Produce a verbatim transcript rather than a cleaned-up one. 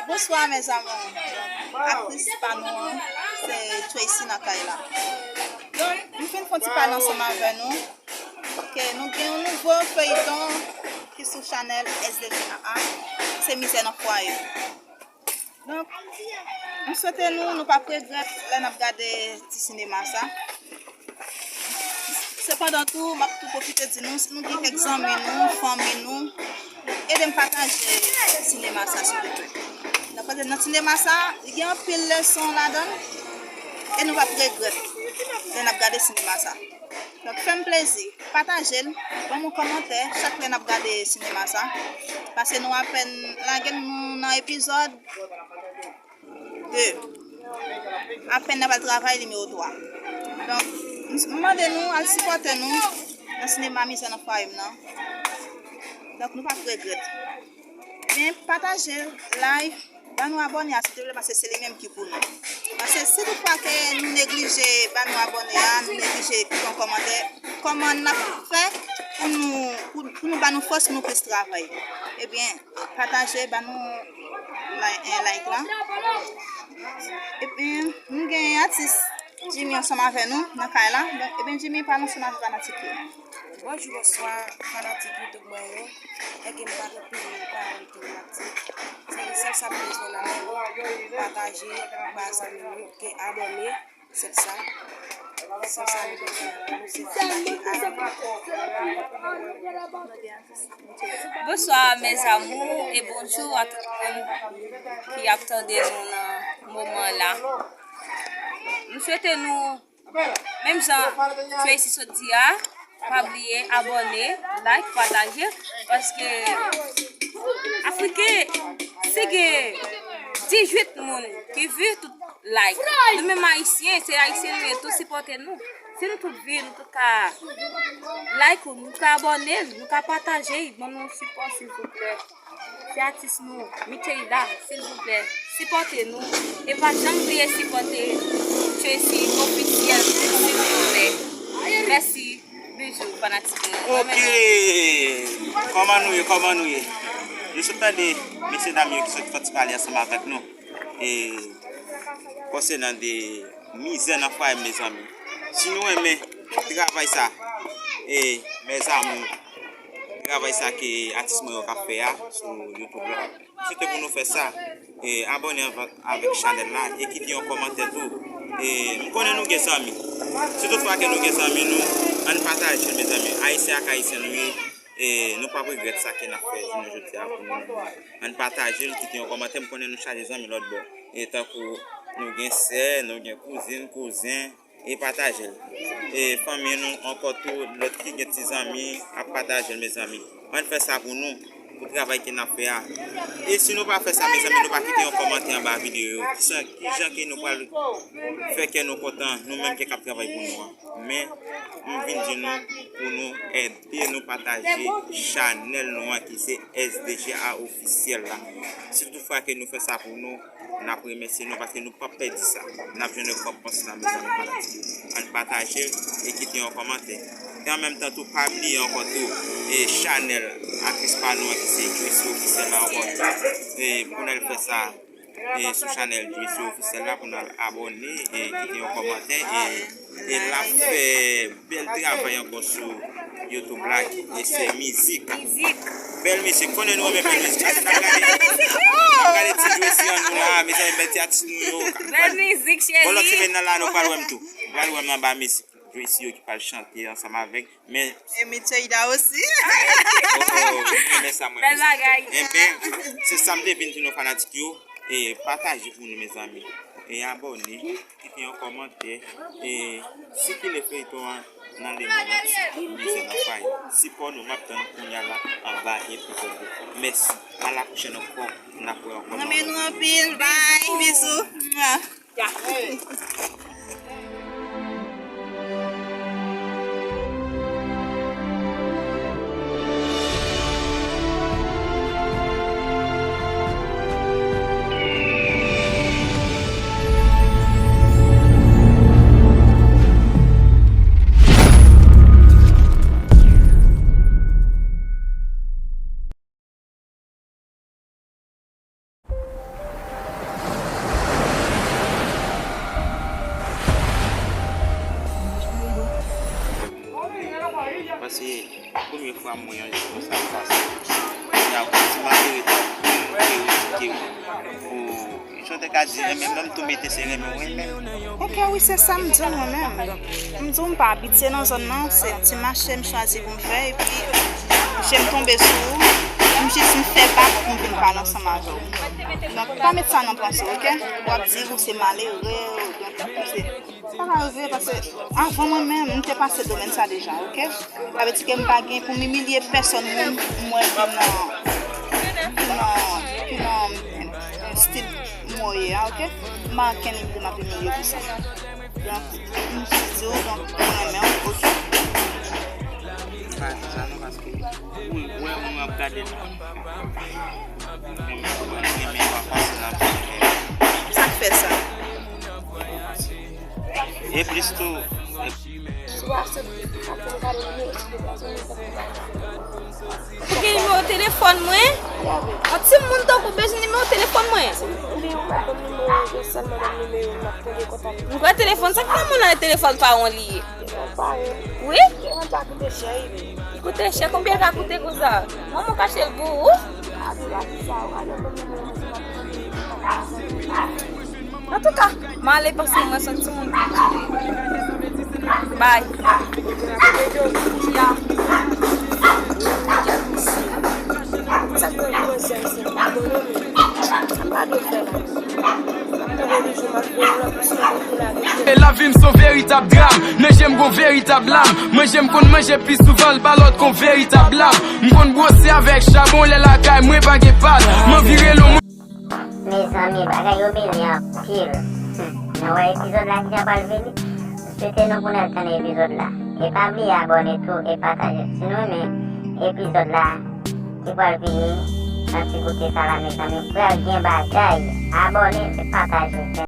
Bonswa, mes amours. Aktris pa nou an, se Tracy nan kay la. Donk, m fin fè yon ti pale ansanm avè nou. Ke nou gen yon nouvo feyton ki sou chanèl S D G A A, se Mizè nan Fwaye. Donk, m swete nou, nou p ap regrèt lè n ap gade ti sinema sa. Sepandan tou, m ap tou pwofite di nou, si nou gen kèk zanmi nou, fanmi nou, ede m pataje sinema sa, silvouplè. Nan, paske nan sinema sa, li gen anpil leson ladan l, e nou p ap regrèt lè n ap gade sinema sa. Donk, fè m plezi, pataje l, ban m yon kòmantè chak lè n ap gade sinema sa. Paske nou apèn lage l, nou nan epizòd de. Apèn n ap al travay nimewo twa. Donk, m, m mande nou al sipòte nou nan sinema Mizè nan Fwaye m nan. Donk, nou p ap regrèt. Men pataje l, like, ban nou abòne a, silvouplè, paske se li menm ki pou nou. Paske si toutfwa ke nou neglije ban nou abòne a, nou neglije kite yon kòmantè, kòman n ap fè pou nou, pou, pou nou ban nou fòs pou nou plis travay? Ebyen, pataje, ban nou like, eh, like la. Epi, nou gen atis Jimmy ansanm avè nou nan kay la. Donk, ebyen, Jimmy, pale ansanm avè fanatik yo. Bonjou, bonswa, fanatik YouTube mwen yo. Èske m pa gen pil pawòl ke m ap di? Se sèl sa m bezwen nan men nou. Pataje, ba zanmi nou, ke abòne, sèl sa. Sèl sa m bezwen nan men nou, se pataje. Bonswa, mes amours, e bonjou a tout moun ki ap tande nou nan moman la. M swete nou, menm jan Tracy sot di a, pa bliye abòne, like, pataje, paske Afriken, si gen dizuit moun ki viv, tout like. Nou menm Ayisyen, se Ayisyen nou ye, tou sipòte nou. Si nou tout viv, nou tout ka like ou, nou ka abòne, nou ka pataje, ban nou sipò, silvouplè. Se atis nou, Micheida, silvouplè, sipòte nou. E pa janm bliye sipòte Tracy Officiel, silvouplè. Mèsi, bijou, fanatik nou. Ok. Kòman nou ye, kòman nou ye? Nou sot tande mesye dam yo ki sot fè ti pale ansanm avèk nou. E konsènan de Mizè nan Fwaye m, mezanmi. Si nou renmen travay sa, e, mes amours, travay sa ke atis mwen yo k ap fè a sou YouTube la, se te pou nou fè sa, e, abòne avè-, avèk chanèl la e kite yon kòmantè tou. E, m konnen nou gen zanmi. Si toutfwa ke nou gen zanmi nou, ann pataje l, mezanmi. Ayisyen ak Ayisyen nou ye. E nou p ap regrèt sa ke n ap fè jounen jodi a pou nou menm. Ann pataje l, kite yon kòmantè. M konnen nou chaje zanmi lòt bò. E tankou nou gen sè, nou gen kouzin, kouzen, e pataje l. E fanmi nou ankò tou, lòt ki gen ti zanmi, ap pataje l, mezanmi. Ann fè sa pou nou, pou travay ke n ap fè a. E si nou pa fè sa, mezanmi, nou pa kite yon kòmantè anba videyo yo. Ki sa, ki jan ke nou pral fè kè nou kontan, nou menm ke k ap travay pou nou an? Men, m vin di nou pou nou ède nou pataje chanèl nou an ki se S D G A Officiel la. Si toutfwa ke nou fè sa pou nou, n ap remèsye nou paske nou p ap pèdi sa. N ap jwenn rekonpans la, mezanmi fanatik yo. Ann pataje l e kite yon kòmantè. E an menm tan tou, pa bliye ankò tou, e chanèl aktris pa nou an ki se Tracy Officiel la ankò tou. E pou n al fè sa, e sou chanèl Tracy Officiel la pou n al abòne e kite yon kòmantè e, e l ap fè bèl travay ankò sou YouTube la e se mizik. Mizik. Bèl mizik. Konnen nou renmen bèl mizik. Paske n ap gade, n ap gade ti Tracy an nou la, mezanmi, bèl ti atis nou yo. Bèl mizik, cheri. Bon, lòt semèn nan la, nou pral wè m tou. Nou pral wè m anba mizik Tracy yo ki pral chante ansanm avèk Men E Micheida osi. Oh, oh, men sa mwen, bèl bagay. Enben, se sa m te vin di nou fanatik yo. E pataje pou nou, mezanmi. E abòne, kite yon kòmantè. E sikile feyton an nan lemonn antye. Mizè nan Fwaye. Sipò nou, m ap tann kounye a la anba epizòd de. Mèsi. A la pwochèn ankò. N ap wè ankò. Renmen nou anpil. Bye. Bizou. Mwa. Fam mwen yon jou konsa l pase. Kounye a, yon ti malere ta kritike w. Jan w te ka di renmen m, lè m tou mete se renmen w renmen m. Ok, wi, se sa m di w mwen menm. M di w m pa abitye nan zòn nan, se yon ti mache m chwazi pou m fè, epi je m tonbe sou ou, m jis m fè pa pou m vin pale ansanm avè w. Donk, pa met sa nan panse w, ok? W ap di ou se malere, donk, se, sa pa rive, paske avan mwen menm, m te pase domèn sa deja, ok? Sa vle di ke m pa gen pou m imilye pèsòn moun m wè ki nan, ki nan, ki nan stil m ye a, ok? M pa gen kenn moun m ap imilye pou sa. Donk, m jis di w, donk, mwen renmen w, ok? Pa di sa non, paske ou wè moun ap gade nou. Mwen renmen w pa fasil nan. Sa k fè sa? E plis tou, e Sou WhatsApp, apre m gade nimewo, ou gen nimewo telefòn mwen? Yon timoun tankou w bezwen nimewo telefòn mwen? Li ou pa ban m nimewo, yo sèlman ban m nimewo, m ap tande kontak. M kwè telefòn sa ki nan moun nan, telefòn pa w li ye. Telefòn pa yo. Wi? Telefòn pa koute chè, wi. Li koute chè, konbyen l ka koute konsa? Manman w kache l pou ou? A, pou la ki sa, ou ka ban m nimewo, m ap tande kontak. Antouka, m ale paske mwen se yon timoun. Bay. Ya. Sa k dwe pran sèl se pa bon non, men sa m pa dwe fè la. Sa m dwe toujou m ap fè yon lòt misyon pou la. E lavi m se yon veritab dram. Nan je m gon veritab lam. Manje m konn manje pi souvan l pa lòt kon veritab lam. M konn bwose avèk chabon lè lakay mwen pa gen pal. M anvi rele yon moun. Mezanmi, bagay yo bele anpil. Hmm. Nou wè epizòd la ki jan pral vini. M swete nou pou n al tann epizòd la. E pa bliye abòne tou e pataje. Si nou renmen epizòd la ki pral vini, nan ti goute sa la, mezanmi, pral gen bagay. Abòne e pataje.